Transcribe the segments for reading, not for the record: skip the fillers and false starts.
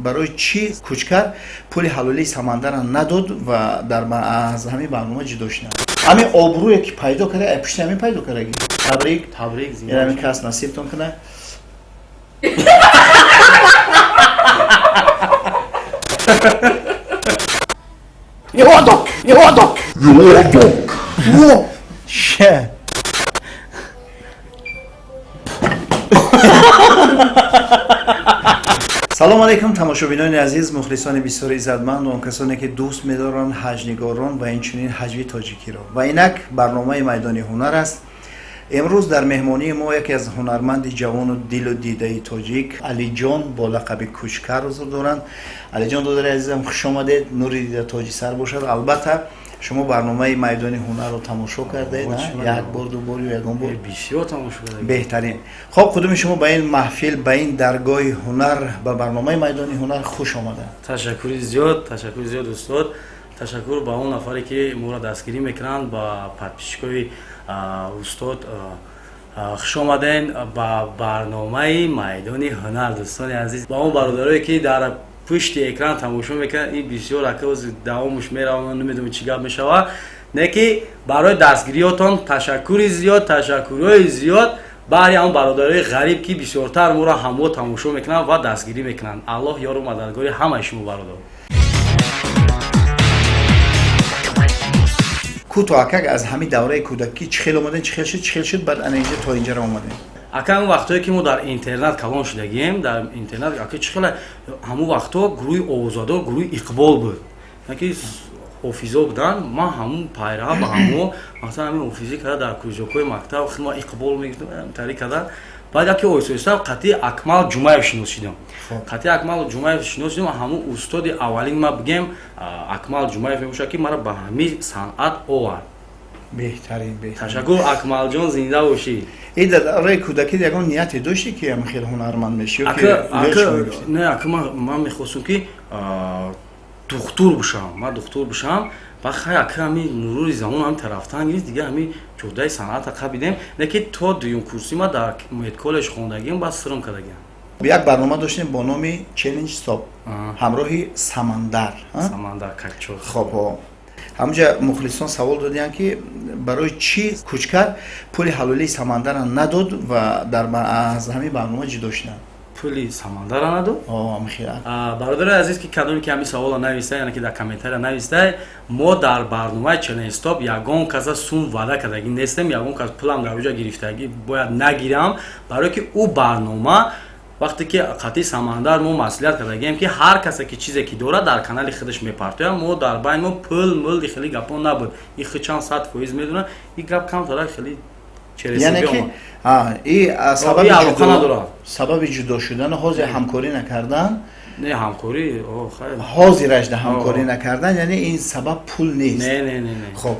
Барои чӣ Кучкар пули ҳалолии Самандарро надод ва дар аз ҳамин барнома ҷудо шуданд? Ҳамин обрӯе ки пайдо карда, пушти ҳамин пайдо кардаги. Табрик. Табрик. Ин кас насибтон кунад. Йодок! Йодок! Йодок! Ше. Салом алейкум, тамошобинони азиз, мухлисони бисёри иззатманд, он касоне ки дӯст медоранд ҳаҷнигорон ва инчунин ҳаҷви тоҷикиро. Ва инак барномаи Майдони ҳунар аст. Имрӯз дар меҳмонии мо яке аз ҳунарманди ҷавону дилу дидаи тоҷик Алиҷон бо лақаби Кучкар ҳузур доранд. Алиҷон, додари азизам, хуш омадед, нури дида тоҷи сар бошад. Албатта, шумо барномаи Майдони ҳунарро тамошо кардаед, як бор, ду бор ё ягон бор? Бисёр тамошо кардам. Беҳтарин. Хоб, қудуми шумо ба ин маҳфил, ба ин даргоҳи ҳунар, ба барномаи Майдони ҳунар хуш омаданд. Ташаккури зиёд, ташаккури зиёд, устод. Ташаккур ба он нафаре ки моро дастгирӣ мекунанд, ба подписчикои устод. Хуш омаден ба барномаи Майдони ҳунар, дӯстони азиз, ба он бародарое ки дар пушти экран тамошо мекунанд. Ин бисёр акоз давомуш меравам, намедонам чӣ гап мешавад. Не ки барои дастгириётон ташаккури зиёд, ташаккурҳои зиёд баҳри ҳамон бародарои ғариб, ки бисёртар моро ҳамво тамошо мекунанд ва дастгирӣ мекунанд. Аллоҳ ёру мададгори ҳамаи шумо, бародар. Кӯто акак, аз ҳамин давраи кӯдакӣ чӣ хел омадем, чӣ хел шуд, чӣ хел шуд, баъд ана инҷа то инҷаро омадем? Ака, он вақтое ки мо дар интернат калон шудагием, дар интернат, ака, чӣ хела ҳамон вақтҳо гурӯҳи овозадор, гурӯҳи Иқбол буд, яки ҳофизо буданд. Ман ҳамун пайраҳа ба ҳамо, масалан, ҳамин ҳофизӣ карда дар кружокҳои мактаб хидма Иқбол мегуфтам, тари карда. Баъд яке оҳиста оҳиста қатъи Акмал Ҷумаев шинос шудам. Қатъи Акмал Ҷумаев шинос шудам. Ҳамун устоди аввалин ма бигем, Акмал Ҷумаев мебошад, ки мара ба ҳамин санъат овард. Беҳтарин, беҳтарин. Ташаккур, Акмалҷон, зинда бошӣ. И дар давраи кӯдакӣ ягон нияте доштӣ, ки ҳамин хел ҳунарманд мешӣ? Не, ака, ман мехостум, ки духтур бошам, ман духтур бошам. Баъд хай, ака, ҳамин мурури замон ҳамин тарафтан гирифт, дига ҳамин ҷодаи санъата қабидем. Не ки то дуюм курсӣ ма дар медколлеҷ хондагиам, баъд сирм кардагиам. Як барнома доштем бо номи Челлендж Стоп ҳамроҳи Самандар. Самандар Качо. Хоб, ҳамҷа мухлисон савол додиянд, ки барои чӣ Кучкар пули ҳалолии Самандарро надод ва дар аз ҳамин барнома ҷудо шуданд? Пули Самандара надод? Бародари азиз, ки кадоме ки ҳамин саволро нависта, яъне ки дар комментария нависта, мо дар барномаи Челлендж Стоп ягон каса сум ваъда кардагӣ нестем, ягон кас пулам дар оҷа гирифтагӣ бояд нагирам, барое ки ӯ барнома вақте ки қатъи Самандар мо маслиҳат кардагием, ки ҳар касе ки чизе ки дорад, дар канали худаш мепартояд. Мо дар байни мо пул мул хеле гапҳо набуд. И худ чанд сад фоиз медонад, и гап камтара хеле. Яъне ки и сабаби ҷудо шудану ҳозир ҳамкорӣ накардан? Не, ҳамкорӣ. Ҳозиражда ҳамкорӣ накардан, яъне ин сабаб пул нест? Не, не, не. Хоб,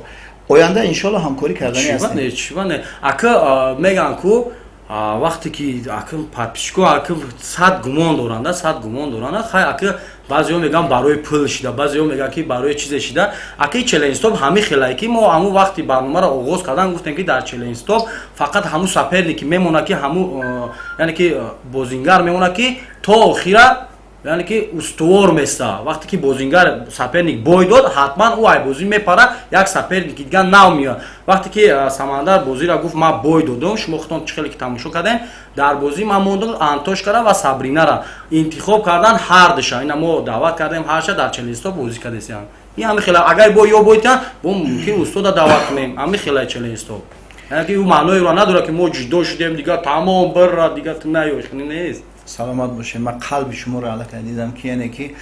оянда иншоалло ҳамкорӣ кардани ҳастем. Чиба не, ака, мегӯянд ку вақте ки ака подписчико ака сад гумон доранда, сад гумон доранда. Хай, ака, баъзеҳо мегӯянд, барои пул шида, баъзеҳо мегӯянд, ки барои чизе шида. Ака, Челлендж Стоп ҳамин хелае, ки мо ҳамун вақти барномаро оғоз кардан гуфтем, ки дар Челлендж Стоп фақат ҳамун соперник ки мемонад, ки ҳамун, яъне ки бозингар мемонад, ки то охира, яъне ки устувор места. Вақте ки бозингар, соперник бой дод, ҳатман ӯ ай бозӣ мепара, як соперники дигар нав меояд. Вақте ки Самандар бозиро гуфт, ман бой додум, шумо худтон чӣ хеле ки тамошо кардем, дар бозӣ ман мондум. Антошкара ва Сабринара интихоб кардан ҳардуша, ина мо даъват кардем, ҳарша дар Челлендж Стоп бозӣ кардесиям. Ин ҳами хела, агар бо ё бойтан, бо мумкин устода даъват кунем. Ҳами хела Челлендж Стоп, яъне ки ӯ маъноеро надорад, ки мо ҷудо шудем, дигар тамом, бирра, дигар ту наёй, нест. Саломат бошед. Ман қалби шуморо аллакай дидам, ки яъне ки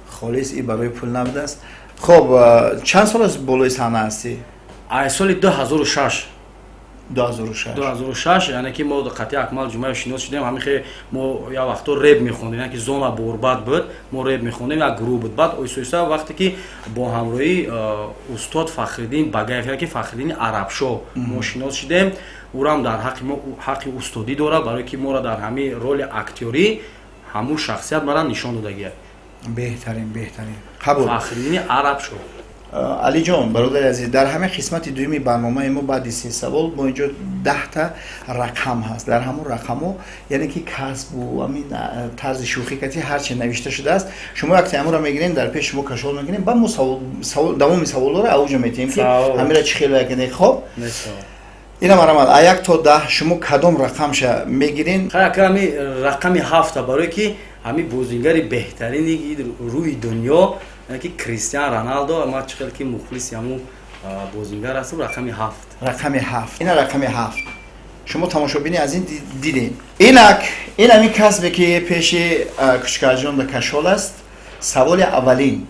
холис и барои пул набудааст. Хоб, чанд сол аст болои саҳна ҳастӣ? Ай соли 2006. 2006. 2006, яъне ки мо қатъи Акмал Ҷумаев шинос шудем. Ҳамин хе мо як вақто реп мехондем, яъне ки зона борбад буд, мо реп мехондем, як гурӯҳ буд. Баъд оҳиста оҳиста вақте ки бо ҳамроҳии устод Фахриддин Багаев, яъне ки Фахриддини Арабшоҳ, мо шинос шудем. Ӯрам дар ҳаққи мо ҳаққи устодӣ дорад, барое ки моро дар ҳамин роли актёрӣ ҳамун шахсият мара нишон додагия. Беҳтарин, беҳтарин, қабул. Фахриддини Арабшоҳ. Алиҷон, бародари азиз, дар ҳамин қисмати дуюми барномаи мо баъди се савол мо инҷо 10-та рақам ҳаст. Дар ҳамон рақамҳо, яъне ки касбу ҳамин тарзи шӯхӣ кати ҳарчи навишта шудааст, шумо як таямуро мегирем, дар пеши шумо кашол мекунем, баъд мо давоми саволҳоро авҷа метиҳем, ки ҳамира чӣ хеле якне. Хоб, ина марамад, а 1 то 10 шумо кадом рақамша мегирен? Ҳами рақами 7-а, барое ки ҳами бозингари беҳтарини рӯи дунё, ки Кристиан Роналдо, ма чӣ хел ки мухлиси ҳамун бозингар ҳастам, рақами 7. Рақами 7. Ина рақами 7, шумо тамошобини аз ин дидем. Инак, ин ҳамин касбе ки пеши Кучкарҷон ба кашол аст. Саволи аввалин: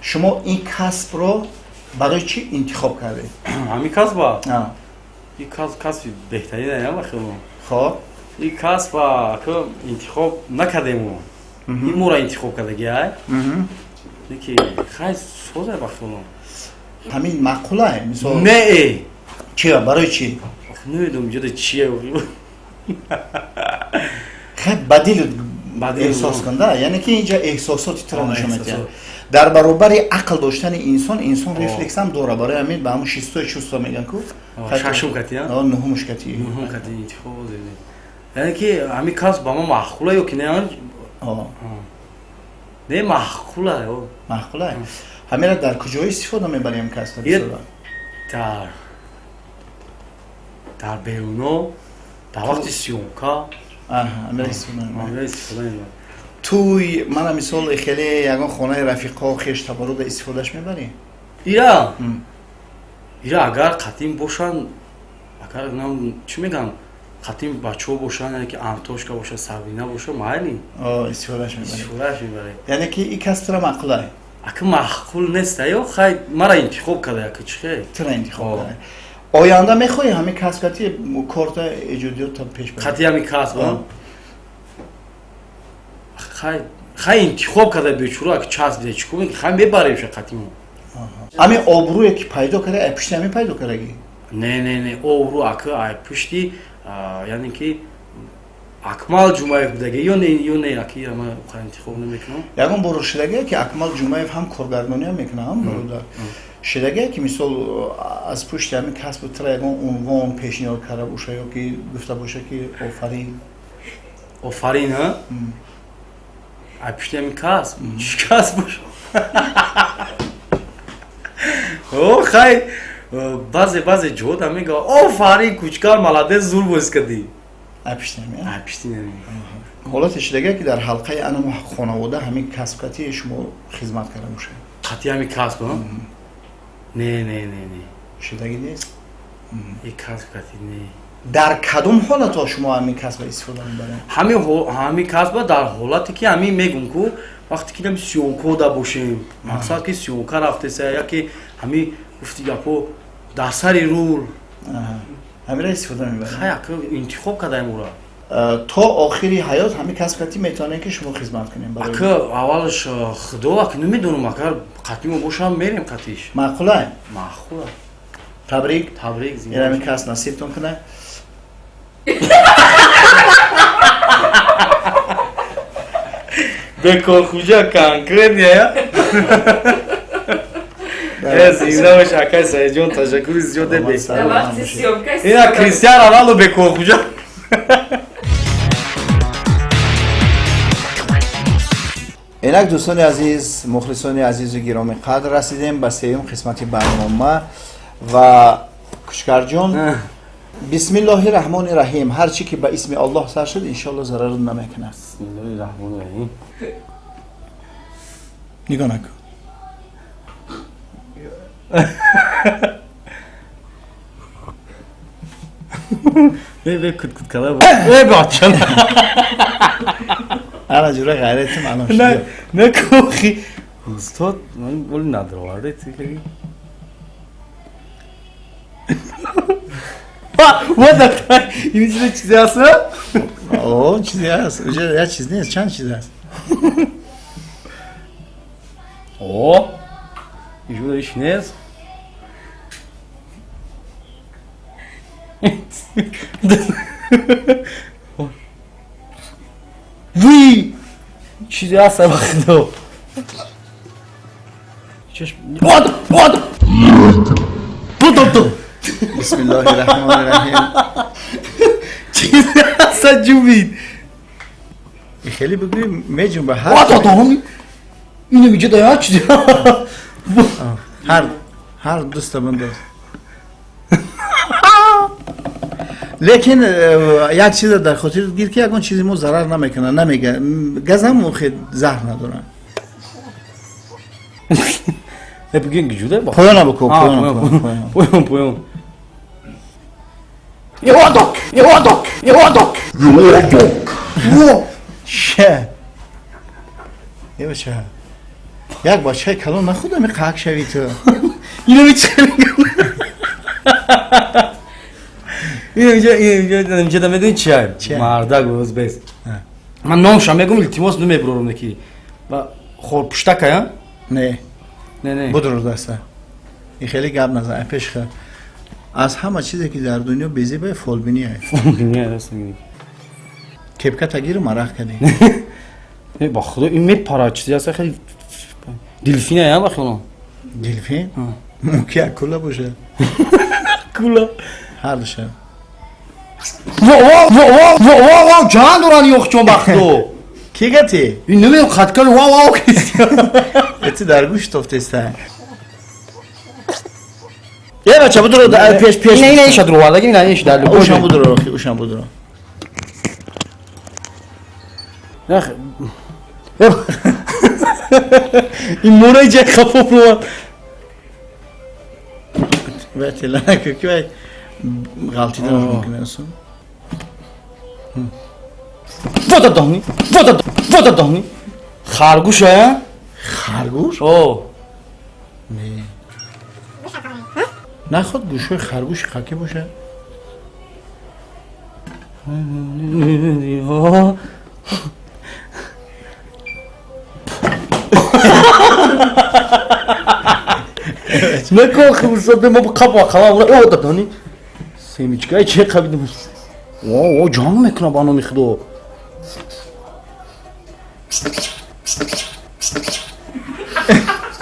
шумо ин касбро барои чӣ интихоб кардед? Ҳамин касба? Ин касб касби беҳтарин ама хело. Хоб. Ин касба интихоб накардему, ин моро интихоб кардаги ай ки хай созай ба хело. Ҳамин маъқулай, мисол? Не. Чия, барои чӣ? Намедонам, ҷода чия. Хай, ба дил эҳсос кун да, яъне ки инҷа эҳсосоти туро нишон медиҳад. Дар баробари ақл доштани инсон, инсон рефлексам дора. Барои ҳамин ба ҳамун шестой чувство мегӯян ку. Шашум кати. Нуҳумуш кати. Нуҳум кати интихоб, яъне ки ҳамин касб ба ма маъқула ё ки не? Не, маъқула. Маъқула. Ҳамира дар куҷо истифода мебарем касб? Дар беруно, дар вақти съёмка. Ҳамира истифода мебарем туй. Мана, мисол, хеле ягон хонаи рафиқо, хеш табаруда истифодаш мебарӣ? Ира агар қатим бошанд, агар чӣ мегӯям, қатим бачаҳо бошанд, яъне ки Антошка боша, Сабина боша, майли. Истифодаш мебарӣ. Истифодаш мебарем. Яъне ки и касб тура маъқулай? Ака, маъқул нест, ё хай мара интихоб карда, яка чӣ хел. Тура интихоб карда. Оянда мехоҳӣ ҳамин касб кати корта эҷодиёта пеш барӣ? Қати ҳамин касб? Хай, интихоб карда бечура, ки часбида, чӣ кунем, хай мебаремша қатимо. Ҳамин обрӯе ки пайдо карда, ай пушти ҳамин пайдо кардагӣ? Не, не, не, обрӯ ака ай пушти, яъне ки Акмал Ҷумаев будаги ё не, ё не, аки ма интихоб намекунам. Ягон бор шудагие ки Акмал Ҷумаев ҳам коргардониам мекунад, ҳам бародар шудагие, ки мисол аз пушти ҳамин касбу тура ягон унвон пешниҳод карда боша ё ки гуфта боша ки офарин? Офарин, а ай пушти ҳамин касб, чӣ касб боша? О, хай, баъзе ҷода мега: «Офарин, Кучкар, молодец, зур боз кардӣ». Ай пушти ҳамин? Ай пушти ҳамин. Ҳолате шудагие ки дар ҳалқаи анамо хонавода ҳамин касбкати шумо хизмат карда бошед? Қатъи ҳамин касб? Не, не, не, не. Шудагӣ нест? И касб кати не. Дар кадом ҳолатҳо шумо ҳамин касбро истифода мебаред? Ҳамин касба дар ҳолате ки ҳамин мегум ку, вақте ки съёмка да бошем, мақсад ки съёмка рафтеса, яке ҳамин гуфти гапо дар сари рул. Ҳамира истифода мебаред? Хай, ака, интихоб кардаем ура. То охири ҳаёт ҳамин касбкати метавонем ки шумо хизмат кунем? Ака, аввалаш худо, ака, намедонам, агар қатимо бошам, мерем қатиш. Маъқулай? Маъқула. Табрик. Табрик. Ин ҳамин касб насибтон кунад. Бекорхуҷа конкретно. Э, зинда бош, акай Саидҷон, ташаккури зиёд. Ина Кристиан Роналдо, Бекорхуҷа. Инак, дӯстони азиз, мухлисони азизу гиромӣ қадр, расидем ба сеюм қисмати барнома ва Кучкарҷон, бисмиллоҳи раҳмони раҳим. Ҳар чӣ ки ба исми Аллоҳ сар шуд, иншоалло зарару намекунад. Бисмиллоҳи раҳмони раҳим. Нигоҳ накун. Бе, кут кут кала. Э, бача. Ана ҷура ғайрати маълум шуд. Не, не, кохи. Устод, ман боли надроварде ти. What the ин чизе аст? О, чизе аст. Уже як чиз нест, чанд чиз аст. О, ижуда иш нест. Вуй! Чизе аст, ба худо. Чашм. Од, од. Бу. Бисмиллоҳи раҳмони раҳим. Чиз аса ҷубид. Хеле бигӯй меҷунба ҳар. Од, од, Ино миҷа да чиз. Ҳар дуста бандоз. Лекин як чиза дар хотир гир ки ягон чизи мо зарар намекунад, намега газам охе заҳр надорад. Не бигӯ гиҷуда ба. Поёна бикун, поёна, поён, поён. Ёдок, ёдок, ёдок. Ёдок. Ше. Е бача. Як бачаи калон нахуда меқак шави ту. Ино мича. Ино миҷа медони чия? Мардак ӯзбек. Ман номша мегум, илтимос намебурорам ки. Ба хорпуштакая? Не. Не, не. Будур даста. И хеле гап назан, пеш хел. Аз ҳама чизе ки дар дунё безебае фолбиние. Фолбиние, рост мегӯӣ. Кепка тагиру марақ кардӣ. Не, ба худо ин мепара чизе аст хеле дельфин ая ба хиёлам. Дельфин? Мумкин акула бошад. Акула. Ҳар душа. Во во во во во во ҷан доран ёхчон ба худо. Ки гати? Ин намедонам хаткар ва ва кист. Эти дар гӯш тофтеста. Е бача будуро пеш пеш. Не, не, иша дуровардаги, не, иш дар Ушам будуро, охи, ушам будуро. Нах. Ин мураи ҷай хафо провад. Ва тела ки вай ғалтида мумкин аст. Вода даҳни, вода, вода даҳни. Харгӯш а? Харгӯш? О. Не. Наход гӯшҳои харгӯши хаки бошад? Нако хурсад мо қапа қала о даҳни. Семечкаи че қабидем? О, о, ҷанг мекунам ба номи Худо.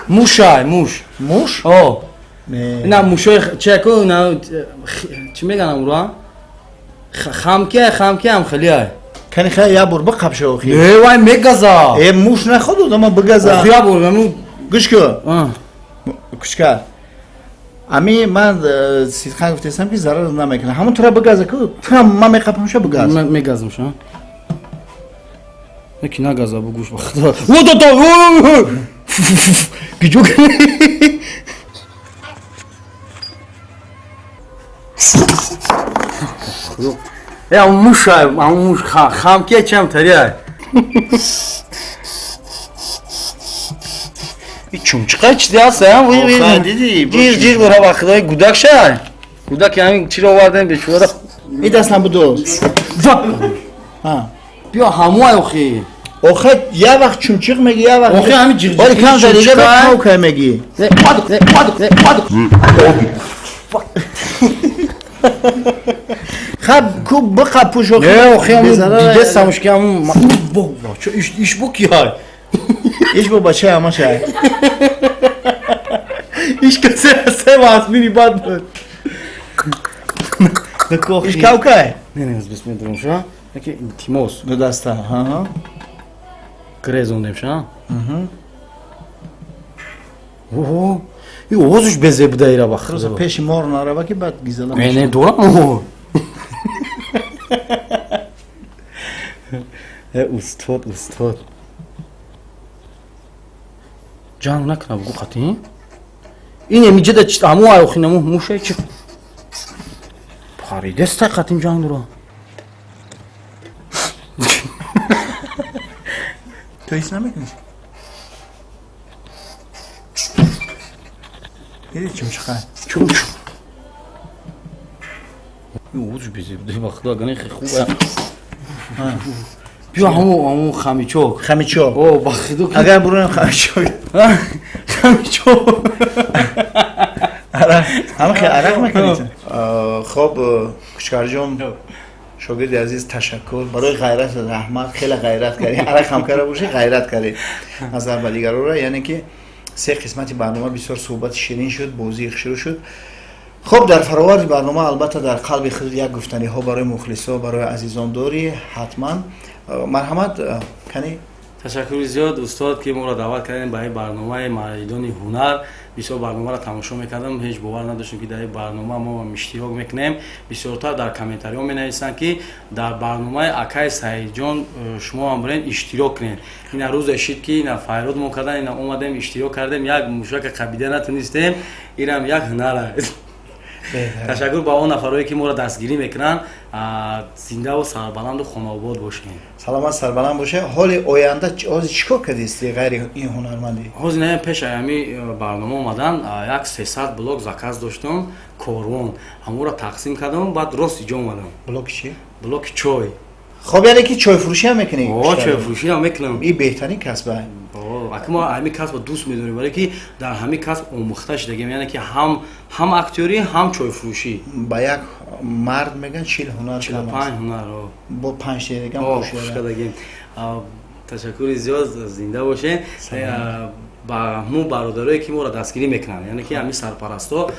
Мушай, муш. Муш? О. Не. На мушои че ку на чӣ мегӯям ура? Хамке, хамке ҳам хеле ай. Кани хай я бур бақабша охи. Не, вай мегаза. Э муш наход одама бигаза. Охи я бур, аму Гӯш кун. Кучка. Ами ман сидқан гуфтестам ки зарар намекунам. Ҳамон тура бигаза ку, ту ман меқапамша бигаз. Мегазам ша. Неки нагаза бугӯш ба худо. О да да. Гиҷо. Э, муш, муш хамке чам тария. И чумчиқа чизи аст, а? Диди. Ҷир ҷир бора ба худои гудак шай. Гудак ҳамин чиро овардем бечора. И даст набудо. Ва. Биё ҳамуай охи. Охе я вақт чумчиқ меги, я вақт. Охи ҳамин ҷир. Оли кам зарига ба кавкай меги. Не, ад, не, ад, не, ад. Хаб ку бақапуш охи. Не, охи ҳамун дидестамуш ки ҳамун бо чо иш иш бо ки ҳай. Иш бо бачаи ҳамашай. Иш касе се васмини бад буд. Иш кавкай? Не, не, бис медурам ша. Яки илтимос. Ду даста, ҳа. Грезондем ша. Оҳо. И овозуш безебуда ира ба худо. Пеши мор нарава ки баъд гизала. Не, не, дорам. Э, устод, устод. Ҷанг накуна бугу қатӣ. Ин эмиҷада чи ҳаму ай охи наму мушай чи паридеста қатим ҷанг дора. Ту ҳис намекунӣ? Диди чумчиқа? Чумч. Овозуш безебуда ба худо агане хеле хуб. Биё ҳаму ҳаму хамичок. Хамичок. О, ба худо. Агар буроем хамичок. Хамичок. Ҳама хел арақ мекунед? Хоб, Кучкарҷон, шогирди азиз, ташаккур барои ғайрат, раҳмат, хеле ғайрат кардӣ. Арақ ҳам карда бошӣ, ғайрат кардӣ. Назар ба дигарора, яъне ки Се қисмати барнома бисёр суҳбати ширин шуд, бозии шурӯъ шуд. Хуб, дар фароварди барнома, албатта, дар қалби худ як гуфтаниҳо барои мухлисо, барои азизон дорӣ ҳатман. Марҳамат, кани. Ташаккури зиёд, устод, ки моро даъват кардем ба ин барномаи «Майдони ҳунар». Бисёр барномаро тамошо мекардам, ҳеҷ бовар надоштем, ки дар ин барнома мо иштирок мекунем. Бисёртар дар комментариҳо менависанд, ки дар барномаи акаи Саидҷон шумо ҳам бирен, иштирок кунед. Ина рӯзе шид, ки ина файрод мо кардан, ина омадем, иштирок кардем. Як мушака қабида натунистем, инам як ҳунар аст. Ташаккур ба он нафарое, ки моро дастгирӣ мекунанд. Зиндаву сарбаланду хонаобод бошем. Саломат, сарбаланд боше. Ҳоли оянда ҳозир чӣ кор кардисти ғайри ин ҳунармандӣ? Ҳозир не, пеш ами барнома омадан як 300 блок заказ доштам, корвон, ҳамонро тақсим кардам, баъд рост иҷо омадам. Блоки чӣ? Блоки чой. Хоб, яъне ки чойфурӯшӣ ҳам мекунӣ? О, чойфурӯшӣ ҳам мекунам. Ин беҳтарин касба. Ака, мо ҳамин касбро дӯст медорем, барое ки дар ҳамин касб омӯхта шудагем, яъне ки ҳам актёрӣ, ҳам чойфурӯшӣ. Ба як мард мегӯянд, 40 ҳунар. 45 ҳунар. Бо панҷ дигам. Пӯшкардагем. Ташаккури зиёд, зинда бошед. Ба ҳамун бародарое, ки моро дастгирӣ мекунанд, яъне ки ҳамин сарпарасто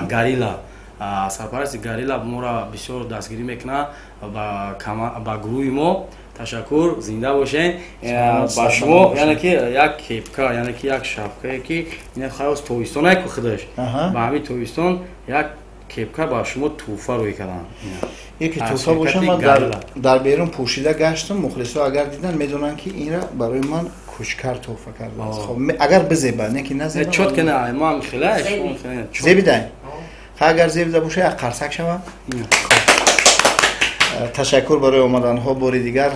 Гарила, сарпарасти Гарила моро бисёр дастгирӣ мекунад. Ба гурӯҳи мо ташаккур, зинда бошед. Ба шумо, яъне ки, як кепка, яъне ки як шапкае, ки ина хаёс тобистон ку худаш, ба ҳамин тобистон як кепка ба шумо тӯҳфа рӯй кардам. Яке тӯҳфа бошам, ман дар берун пӯшида гаштам, мухлисо агар дидан, медонанд, ки инра барои ман Кучкар тӯҳфа кардааст. Хоб, агар бизеба, не ки назеба. Чётко на, ман хела. Зебидай, агар зебида боша, як қарсак шава. Ташаккур барои омаданҳо бори дигар.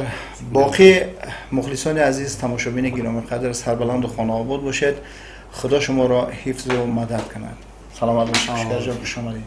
Боқӣ, мухлисони азиз, тамошобини гиромиқадр, сарбаланду хонаобод бошед, Худо шуморо ҳифзу мадад кунад. Саломат бошед. Кушкарҷон, хуш омадед.